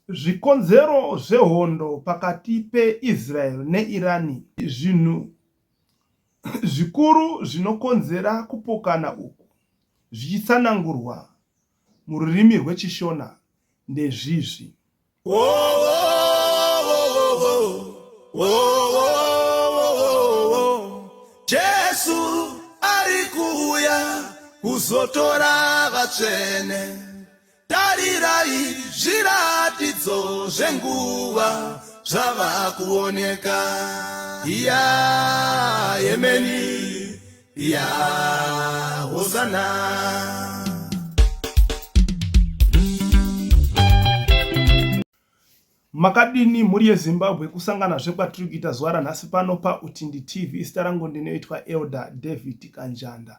Zvikonzero zvehondo pakati peIsrael neIran Zvinhu zvikuru zvinokonzera kupokana uku zvichitsanangurwa mururimi rweChiShona ndezvizvi. Jesu ari kuuya kuzotora vatsvene. Tarirai zviratidzo zvenguva zvava kuoneka. Iya yemeni iya hosana. Makadini mhuri yeZimbabwe kusanganazve kwatiri kuita zuva ranhasi pano paUtindi TV. Zita rangu ndinoitwa Elder David Kanjanda.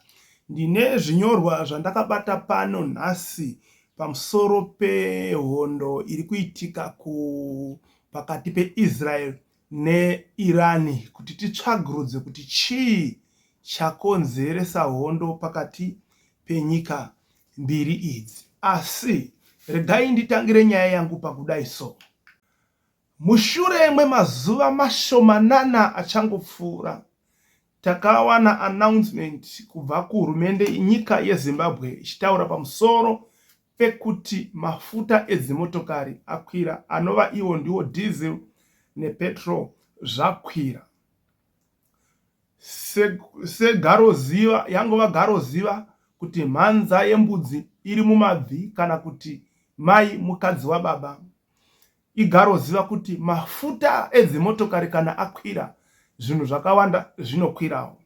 Ndine zvinyorwa zvandakabata pano nhasi pamusoro pehondo iri kuitika ku pakati peIsrael neIran kuti titsvagurudze kuti chii chakonzeresa hondo pakati penyika mbiri idzi. Asi regai nditangire nyaya yangu pakudai so. Mushure mwemazuva mashomanana achangopfuura, takawana announcement kubva kuhurumende yenyika yeZimbabwe ichitaura pamusoro pekuti mafuta edzimotokari akwira anova iwo ndiwo diesel nepetrol zvakwira. Segaroziva, yangova garoziva kuti mhanza yembudzi iri mumabvi kana kuti mai mukadzi wababa. Igaroziva kuti mafuta edzimotokari kana akwira, zvinhu zvakawanda zvinokwirawo.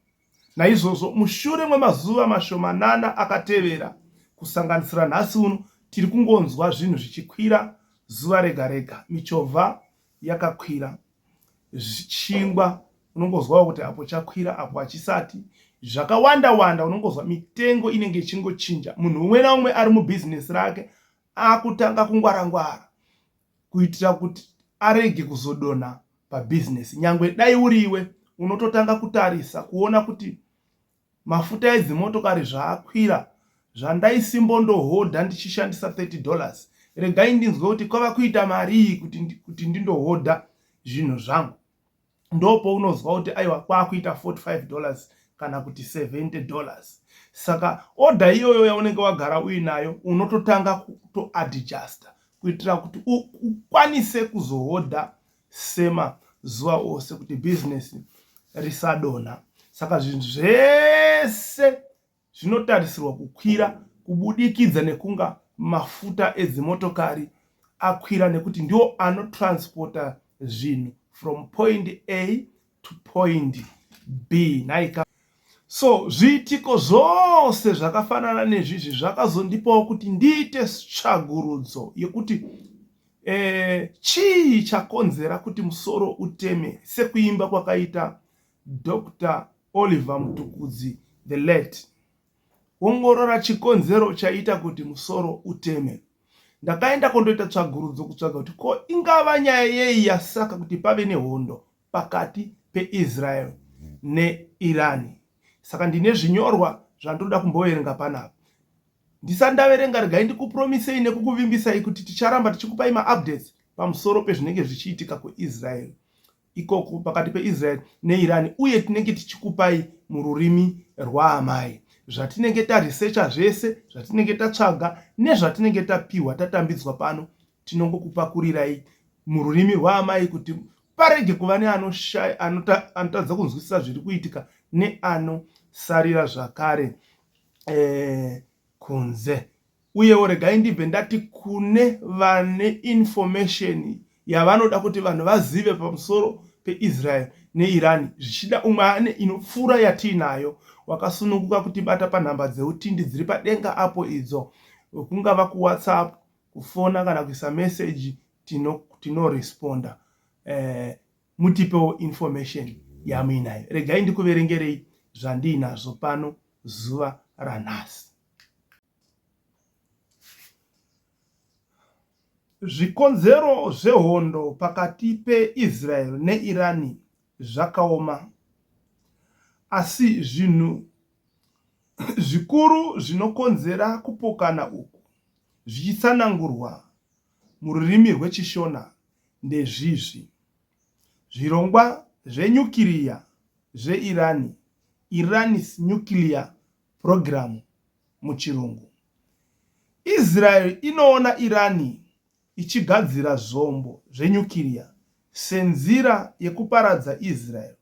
Naizvozvo, mushure mwemazuva mashomanana akatevera, kusanganisira nhasi uno, tiri kungonzwa zvinhu zvichikwira zuva rega rega. Michovha yakakwira, chingwa unongozwawo kuti apo chakwira apo hachisati zvakawanda wanda unongozwa mitengo inenge ichingochinja munhu umwe naumwe ari mubhizinesi rake akutanga kungwara ngwara kuitira kuti arege kuzodonha pabhizinesi nyangwe dai uriwe unototanga kutarisa kuona kuti Mafuta edzimotokari zvaakwira, zvandaisimbondo-hodha ndichishandisa 30 dollars, regai ndinzwe kuti kwava kuita marii kuti, kuti ndindohodha zvinhu zvangu. Ndopounozwa kuti aiwa kwakuita 45 dollars kana kuti 70 dollars. Saka odha iyoyo yaunenge wagara uinayo unototanga kutoadjusta kuitira kuti ukwanise kuzohodha sema zuva ose kuti bhizinesi risadonha. Saka zvinhu zvese zvinotarisirwa kukwira kubudikidza nekunga mafuta edzimotokari akwira nekuti ndiwo anotransporta zvinhu from point A to point B. Nhaika. So zviitiko zvose zvakafanana nezvizvi zvakazondipawo kuti ndiite tsvagurudzo yekuti eh, chii chakonzera kuti musoro uteme sekuimba kwakaita Dr. Oliver Mutukudzi the late. Ongorora chikonzero chaita kuti musoro uteme. Ndakaenda kondoita tsvagurudzo kutsvaga kuti ko ingava nyaya yei yasaka kuti pave nehondo pakati peIsrael neIran. Saka ndine zvinyorwa zvandoda kumboverenga panapa. Ndisati ndaverenga regai ndikupromisei nekukuvimbisai kuti ticharamba tichikupai maupdates pamusoro pezvinenge zvichiitika kuIsrael ikoko pakati peIsrael neIran uye tinenge tichikupai mururimi rwaamai zvatinenge taresearcha zvese zvatinenge tatsvaga nezvatinenge tapiwa tatambidzwa pano tinongokupakurirai mururimi rwaamai kuti parege kuva neanotadza kunzwisisa zviri kuitika neanosarira zvakare eh, kunze uyewo regai ndibve ndati kune vane information yavanoda kuti vanhu vazive pamusoro peIsrael neIran zvichida umwe ane inopfuura yatiinayo wakasununguka kutibata panhamba dzeutindi dziri padenga apo idzo kungava kuWhatsApp kufona kana kuisa meseji tinoresponda tino eh, mutipewo information yamuinayo regai ndikuverengerei zvandiinazvo pano zuva ranhasi Zvikonzero zvehondo pakati peIsrael neIran zvakaoma, asi zvinhu zvikuru zvinokonzera kupokana uku zvichitsanangurwa. mururimi rwechiShona ndezvizvi, Zvirongwa zvenyukiriya zveIrani, Iran's nuclear programme muChirungu. Israel inoona Irani ichigadzira zvombo zvenyukiriya senzira yekuparadza Israel.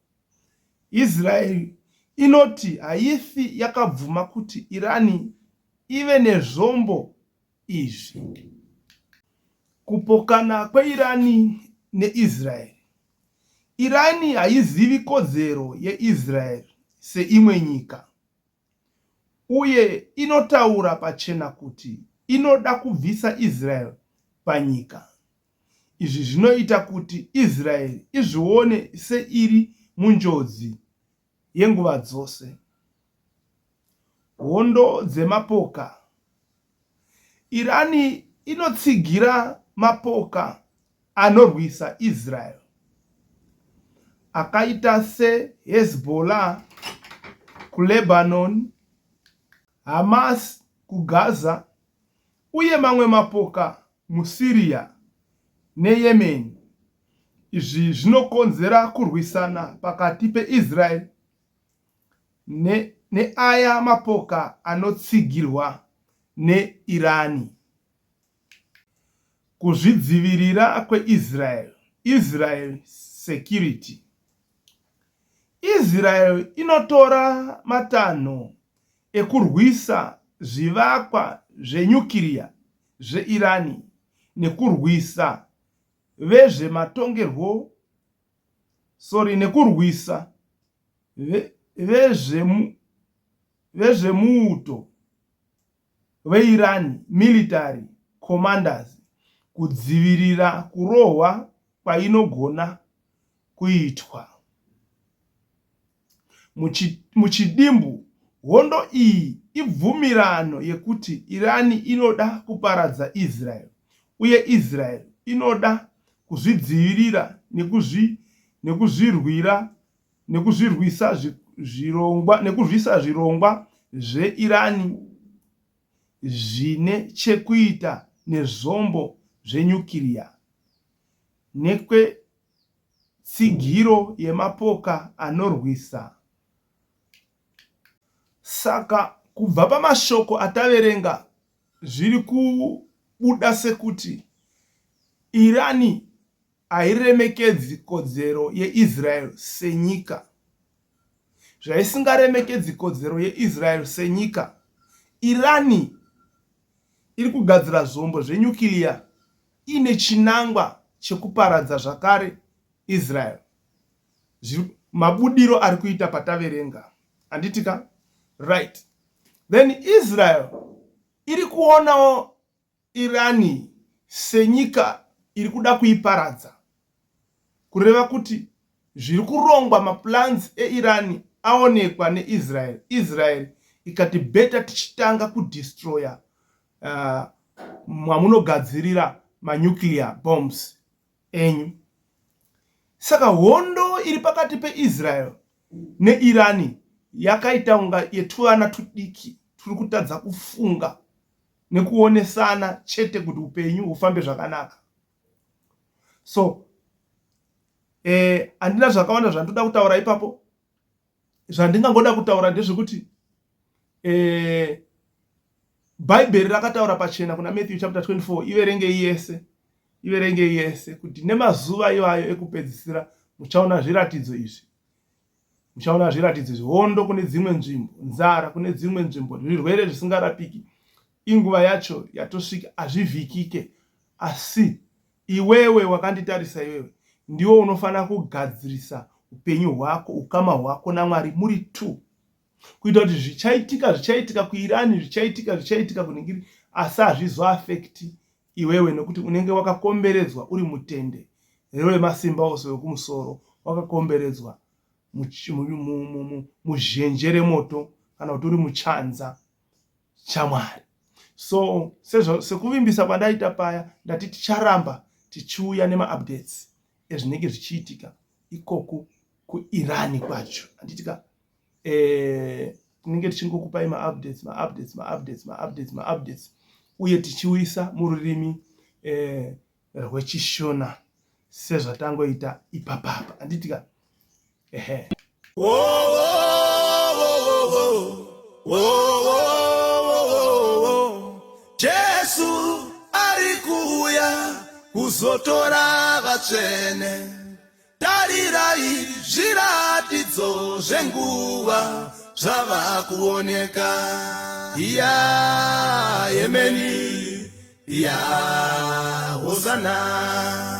Israel inoti haifi yakabvuma kuti Irani ive nezvombo izvi. Kupokana kweIrani neIsrael. Irani haizivi kodzero yeIsrael seimwe nyika uye inotaura pachena kuti inoda kubvisa Israel panyika. Izvi zvinoita kuti Israel izvione seiri munjodzi yenguva dzose. Hondo dzemapoka. Iran inotsigira mapoka anorwisa Israel akaita seHezbollah kuLebanon, Hamas kuGaza uye mamwe mapoka muSyria neYemen. Izvi zvinokonzera kurwisana pakati peIsrael neaya mapoka anotsigirwa neIrani. Kuzvidzivirira kweIsrael, Israel Security. Israel inotora matanho ekurwisa zvivakwa zvenyukiriya zveIrani nekurwisa vezvematongerwo sorry nekurwisa vezvemuuto veIran military commanders kudzivirira kurohwa kwainogona kuitwa. Muchidimbu, hondo iyi ibvumirano yekuti Iran inoda kuparadza Israel uye Israel inoda kuzvidzivirira nekuzvirwira nekuzvirwisa zvirongwa nekurwisa zvirongwa zveIran zvine chekuita nezvombo zvenyukiriya nekwetsigiro yemapoka anorwisa. Saka kubva pamashoko ataverenga zviri kubuda sekuti Iran hairemekedzi kodzero yeIsrael senyika. Zvaisingaremekedzi kodzero yeIsrael senyika, Iran iri kugadzira zvombo zvenyukiliya iine chinangwa chekuparadza zvakare Israel. Mabudiro ari kuita pataverenga. Handiti ka? Right. Then Israel iri kuonawo Iran senyika iri kuda kuiparadza kureva kuti zviri kurongwa maplans eIran aonekwa neIsrael, Israel ikati better tichitanga kudestroyer mwamunogadzirira manuclear bombs enyu. Saka hondo iri pakati peIsrael neIran yakaita kunga yetuvana tudiki turi kutadza kufunga nekuonesana chete kuti upenyu hufambe zvakanaka. So eh, handina zvakawanda zvandoda kutaura ipapo. Zvandingangoda kutaura ndezvekuti eh, Bhaibheri rakataura pachena kuna Matthew chapter 24, iverengei yese, iverengei yese kuti nemazuva iwayo ekupedzisira muchaona zviratidzo izvi. Muchaona zviratidzo izvi, hondo kune dzimwe nzvimbo, nzara kune dzimwe nzvimbo, zvirwere zvisingarapiki. Inguva yacho yatosvika, hazvivhikike. Asi iwewe wakanditarisa iwewe, ndiwe unofanira kugadzirisa upenyu hwako, ukama hwako naMwari muri two. Kuita kuti zvichaitika zvichaitika kuIran, zvichaitika zvichaitika kuningiri, asi hazvizoafekti iwewe nekuti unenge wakakomberedzwa uri mutende rewemasimba ose wekumusoro, wakakomberedzwa muzhenje remoto kana kuti uri muchanza chaMwari. So sekuvimbisa kwandaita paya, ndati ticharamba tichiuya nemaupdates ezvinenge zvichiitika ikoku kuIran kwacho, handitika? Tinenge tichingokupai maupdates, maupdates, maupdates, maupdates, maupdates uye tichiuisa mururimi. rwechiShona sezvatangoita ipapapa, handiti ka? Ehe. Oh, oh, oh, oh, oh, oh, oh. Jesu ari kuuya kuzotora vatsvene. Tarirai zviratidzo zvenguva zvava kuoneka. Iya yemeni, iya hosana.